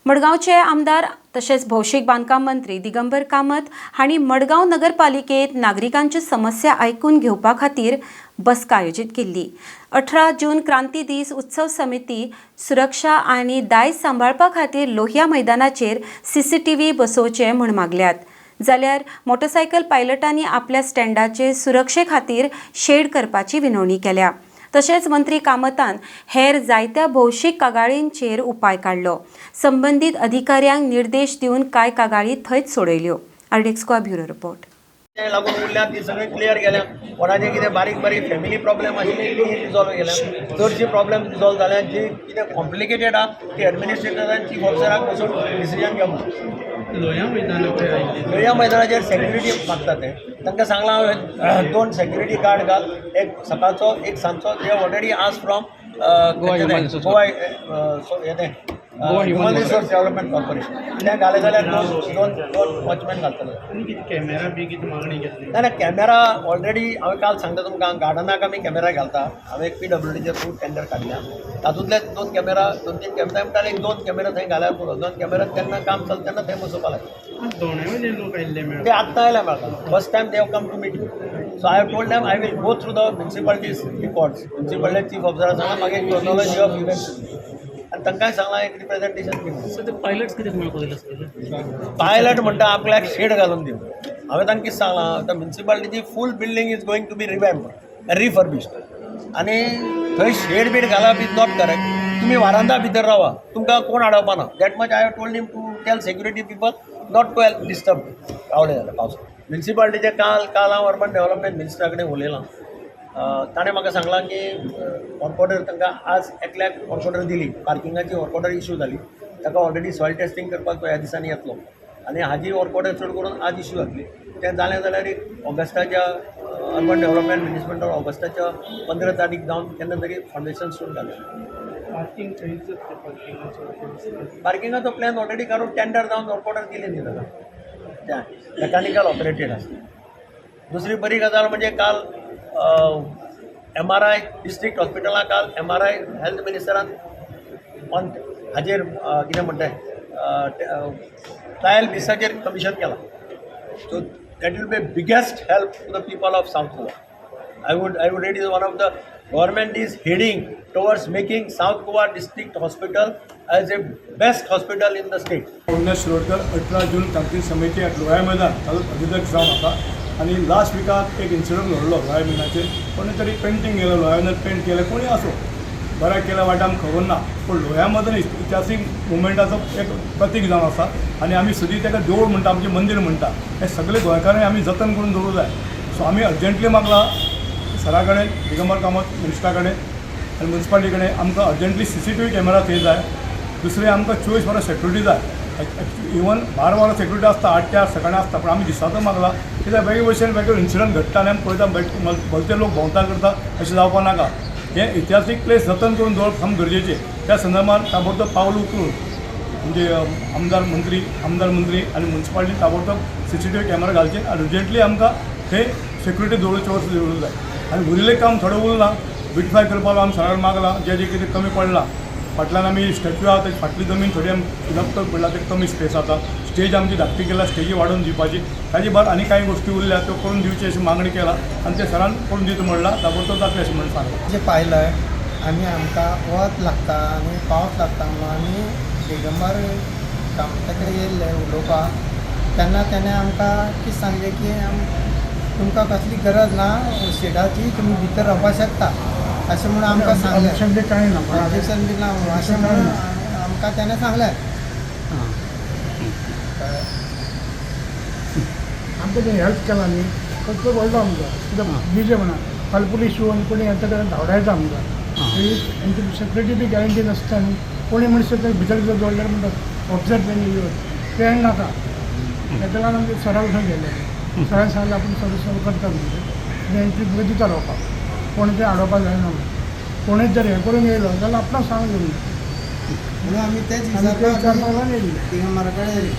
मडगांवचे आमदार तशेंच भौशीक बांदकाम मंत्री दिगंबर कामत हांणी मडगांव नगरपालिकेत नागरिकांच्यो समस्या आयकून घेवपा खातीर बसका आयोजीत केल्ली. 18 जून क्रांती दीस उत्सव समिती सुरक्षा आनी दायज सांबाळपा खातीर लोहिया मैदानाचेर सीसीटीव्ही बसोवचे म्हूण मागल्यात, जाल्यार मोटरसायकल पायलटांनी आपल्या स्टँडाचे सुरक्षे खातीर शेड करपाची विनवणी केल्या. तशेंच मंत्री कामतान हेर जायत्या भौशीक कागाळींचेर उपाय काडलो. संबंदीत अधिकाऱ्यांक निर्देश दिवन कांय कागाळी थंयच सोडयल्यो. RDX Goa, bureau report. लागून उरल्या ती सगळी क्लियर केल्या. कोणाचे कितें बारीक बारीक फॅमिली प्रॉब्लेम आशिल्ली ती रिजॉल्व केल्या. चडशी प्रॉब्लेम रिजॉल्व जाल्या. जी कितें कॉम्प्लिकेटेड आहा ती एडमिनिस्ट्रेटरान, चीफ ऑफिसराक बसून डिसिजन घेवंक. लोया मैदानाचेर आयिल्ले. लोहिया मैदानाचेर सेक्युरिटी मागता ते. तांकां सांगलां हांवें, दोन सेक्युरिटी गार्ड घाल, एक सकाळचो, एक सांजचो. They already ask from Goa हें ह्युमन रिसोर्स डेव्हलपमेंट कॉर्पोरेशन. तें घालें जाल्यार दोन दोन दोन वॉचमॅन घालतले. आनी कितें कॅमेरा बी कितें मागणी केल्ली? ना ना, कॅमेरा ऑलरेडी हांवें काल सांगता तुमकां, गार्डनाक आमी कॅमेरा घालता. हांवें एक पीडब्ल्यूडीचे थ्रू टेंडर काडल्या. तातूंतले दोन कॅमेरा, दोन तीन कॅमेरा म्हणटाले. एक दोन कॅमेरा थंय घाल्यार पुरो. दोन कॅमेरा तेन्ना काम चलता तेन्ना थंय बसोवपा लागता. दोण्या वयले लोक आयिल्ले ते मेळ्ळे. आत्तां आयले म्हाका. First time they have come to meet, so I have told them I will go through the municipality's records. Municipality chief ऑफिसरा सांगला मागीर क्रोनॉलॉजी ऑफ इव्हेंट्स आनी तांकांय सांगलां एक रिप्रेझेंटेशन दी म्हणून. सर, ते पायलट्स कितें म्हणून पयलें आसतलें? पायलट म्हणटा आपल्याक शेड घालून दी. हांवें तांकां कितें सांगलां, आतां म्युनिसिपालिटीची full building is going to be revamp, refurbished आनी थंय शेड बीड घालप is not correct. तुमी वारांदा भितर रावा, तुमकां कोण आडवपा ना. That much I have told him to tell security people not to disturb. रावले जाल्यार पावसाक म्युनिसिपालिटीचे. काल काल हांव अर्बन डेव्हलपमेंट मिनिस्टरा कडेन उलयलां. ताणें म्हाका सांगलां की वर्क ऑर्डर तांकां आज एकल्याक वर्क ऑर्डर दिली. पार्किंगाची वर्क ऑर्डर इशू जाली. ताका ऑलरेडी सॉयल टेस्टिंग करपाक तो ह्या दिसांनी येतलो आनी हाजी वर्क ऑर्डर चड करून आज इशू जातली. तें जालें जाल्यार एक ऑगस्टाच्या अर्बन डेव्हलपमेंट मिनिस्टर ऑगस्टाच्या 15 तारीख जावन केन्ना तरी फावंडेशन स्टोन घालूं. पार्किंग थंयच जातलें, पार्किंगाचो? पार्किंगाचो प्लॅन ऑलरेडी काडून टेंडर जावन वर्क ऑर्डर दिली न्ही ताका. त्या मेकॅनिकल ऑपरेटेड आसता. दुसरी बरी गजाल म्हणजे काल एमआरआय, डिस्ट्रिक्ट हॉस्पिटलां काल एमआरआय हेल्थ मिनिस्टरान ऑन हाजेर कितें म्हणटाय, ट्रायल बेसिसाचेर कमिशन केलां. So that will be biggest help to the people of South Goa. I would rate is one of the government is heading towards making South Goa District Hospital as a best hospital in the state. Avinash Shirodkar, 18 जून क्रांती समिती at Lohia मैदान ताजो अध्यक्ष जावन आसा. आनी last विकाक एक incident घडलो Lohia मैदानाचेर. कोणी तरी पेंटींग केलें, लोहिया मैदान पेंट केलें. कोणी आसूं, बऱ्याक केलें, वायट आमकां खबर ना, पूण लोहिया मैदान इतिहासीक मुवमेंटाचो एक प्रतीक जावन आसा आनी आमी सदीं ताका देवूळ म्हणटा, आमचें मंदीर म्हणटा. हें सगळे गोंयकारांनी आमी जतन करून दवरूंक जाय. सो आमी अर्जंटली मागला सरा कडेन, दिगंबर कामत मिनिस्टरा कडेन आनी म्युनिसिपालिटी कडेन, आमकां अर्जंटली सीसीटीव्ही कॅमेरा थंय जाय. दुसरें, आमकां 24 वरां सेक्युरिटी जाय. इवन 12 वरां सेक्युरिटी आसता, 8 ते 8 सकाळीं आसता, पूण आमी दिसाचो मागला कित्याक वेगळे भशेन वेगळे इन्सिडंट घडटा आनी आमी पळयता, भलते लोक भोंवता करता. अशें जावपा नाका. हें इतिहासीक प्लेस जतन करून दवरप सामकें गरजेचें. त्या संदर्भात ताबडतोब पावल उखलून म्हणजे आमदार मंत्री आनी म्युनिसिपालिटी ताबडतोब सीसीटीव्ही कॅमेरा घालचे आनी अर्जंटली आमकां थंय सेक्युरिटी दवरची, वर्स दवरूंक जाय. आनी उरिल्लें काम थोडें उरलां, ब्युटिफाय करपाक आमी सराक मागलां. जें जें कितें कमी पडलां, फाटल्यान आमी स्टॅच्यू आहा तेजी फाटली जमीन थोडी आमी फिलअप पडला, ते कमी स्पेस आसा. स्टेज आमची धाकटी केल्या, स्टेजी वाडोवन दिवपाची. ताजे भायर आनी कांय गोश्टी उरल्या, त्यो करून दिवची अशी मागणी केला आनी ते सरान करून दिता म्हणलां. ताबडतोब जातलें अशें म्हणून सांगलां. जे पायलट आमी, आमकां वत लागता आनी पावस लागता म्हणून आमी दिगंबर कामता कडेन येयल्ले उलोवपाक. तेन्ना तेणें आमकां कितें सांगलें की तुमकां कसली गरज ना शेडाची, तुमी भितर रावपाक शकता अशें म्हणून आमकां सांगलें. ऑब्जेक्शन बी कांय ना? ऑब्जेक्शन बी ना अशें म्हणून आमकां तेणें सांगलें. कळ्ळें? आमकां तें हेल्प केला न्ही, खर्च व्हडलो आमकां. कित्याक बिजे म्हणा, फाल्यां पुलीस येवन कोणी येता जाल्यार धांवडायता आमकां. तेंची सेक्युरिटी बी गॅरंटी नासता न्ही. कोणी मनीस ते भितर भितर दवरल्यार म्हणटा ऑफिसर तेणी येवन तें नाका. ताका लागून आमचे सराक थंय गेले. सरान सांगलें आपूण सगळें सगळें करता म्हणजे आनी एंट्री तुका दिता रावपाक, कोण तें आडोवपाक जायना म्हणून. कोणूय जर हें करून येयलो जाल्यार आपणाक सांग. म्हणून आमी तेच आमी ते विचारपाक विचारपाक लागून येयल्ले. दिगंबरा कडेन येयले.